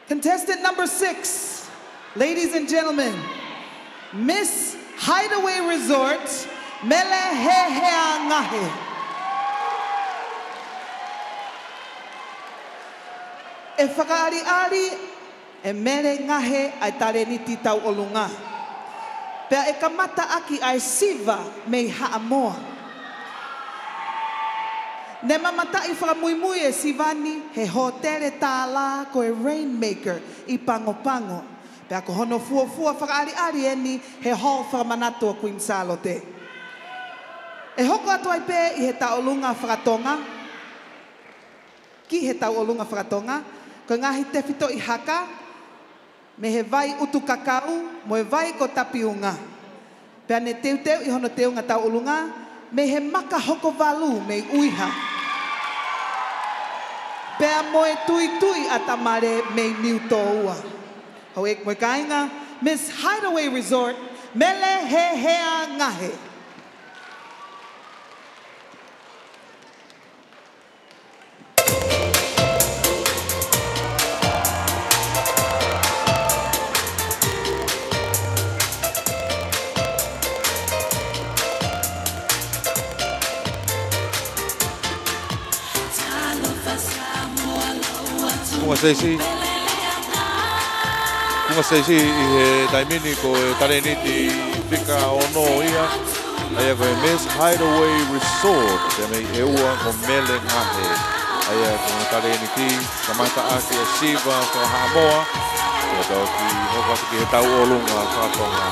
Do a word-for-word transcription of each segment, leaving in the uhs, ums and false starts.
Contestant number six, ladies and gentlemen, Miss Hideaway Resort, Mele Hehea Ngahe. ʻE fakaʻaliʻali ʻe Mele Ngahe ʻa e talēniti tauʻolunga, pea ʻe kamataʻaki ʻa e siva mei Haʻamoa. Ne mamataʻi fakamuimui e siva ni he hōtele tālā ko e Rainmaker ʻi Pagopago, pea ko hono fuofua fakaʻaliʻali eni he Hall Fakamanatu ʻo Kuini Sālote. ʻE hoko atu ai pē ʻi he tauʻolunga fakatonga, ki he tauʻolunga fakatonga, ko e ngaahi tefitoʻi haka mei he vai ʻutukakau mo e vai ko Tapiunga. Pea ne teuteuʻi hono teunga tauʻolunga mei he maka hoko valu mei ʻUiha, pea mo e tuitui ʻa Tamale mei Niutōua. Houʻeiki mo e kāinga, Miss Hideaway Resort, Mele Hehea Ngahe. Kuo ʻosi. Kuo ʻosi ʻi he taimi ni ko e talēniti fika ono ia. ʻA ia ko e Miss Hideaway Resort, pea mei ʻEua ko Mele Ngahe. ʻA ia ko e talēniti kamataʻaki ʻa e siva faka-Haʻamoa, pea toki hoko atu ki he tauʻolunga fakatonga.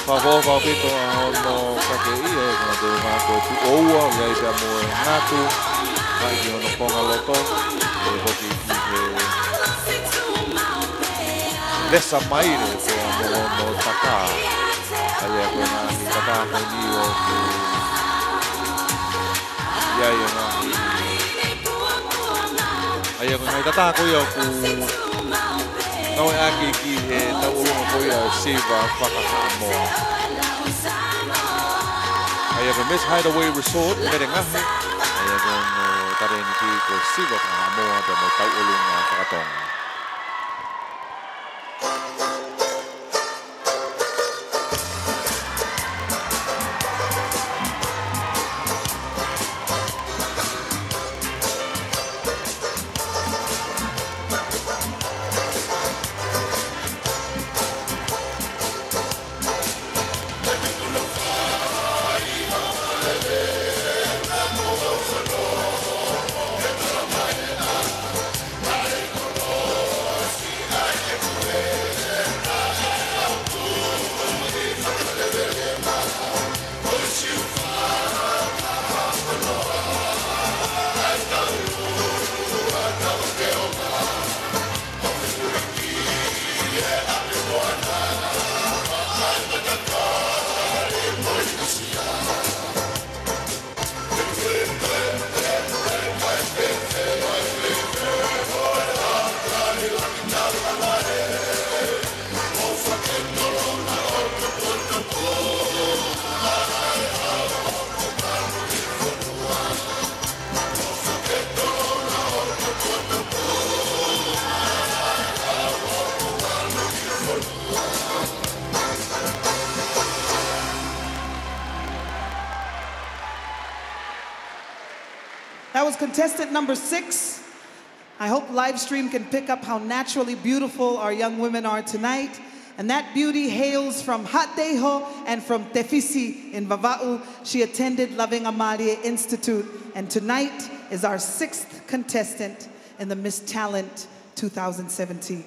Fakaʻofoʻofa ʻaupito ʻa hono kakeʻi, ʻa e kona te mako tu ʻoua, ʻi ai pea mo e ngatu, ʻa ia ki hono konga loto, ʻe foki ki he lesa maile pea mo hono tatā. ʻA ia ko e ngaahi tatā ko eni ʻoku ʻi ai e ngaahi, ʻa ia ko e ngaahi tatā ko ia ʻoku ngāueʻaki ki he tauʻolunga ko ia ʻo e siva faka-Haʻamoa. ʻA ia ko e Miss Hideaway Resort, Mele Ngahe. ʻA ia ko hono talēniti ko e siva faka-Haʻamoa pea mo e tauʻolunga fakatonga. That was contestant number six. I hope live stream can pick up how naturally beautiful our young women are tonight. And that beauty hails from Haʻateiho and from Tefisi in Vavaʻu. She attended Lavengamālie Institute, and tonight is our sixth contestant in the Miss Talent two thousand seventeen.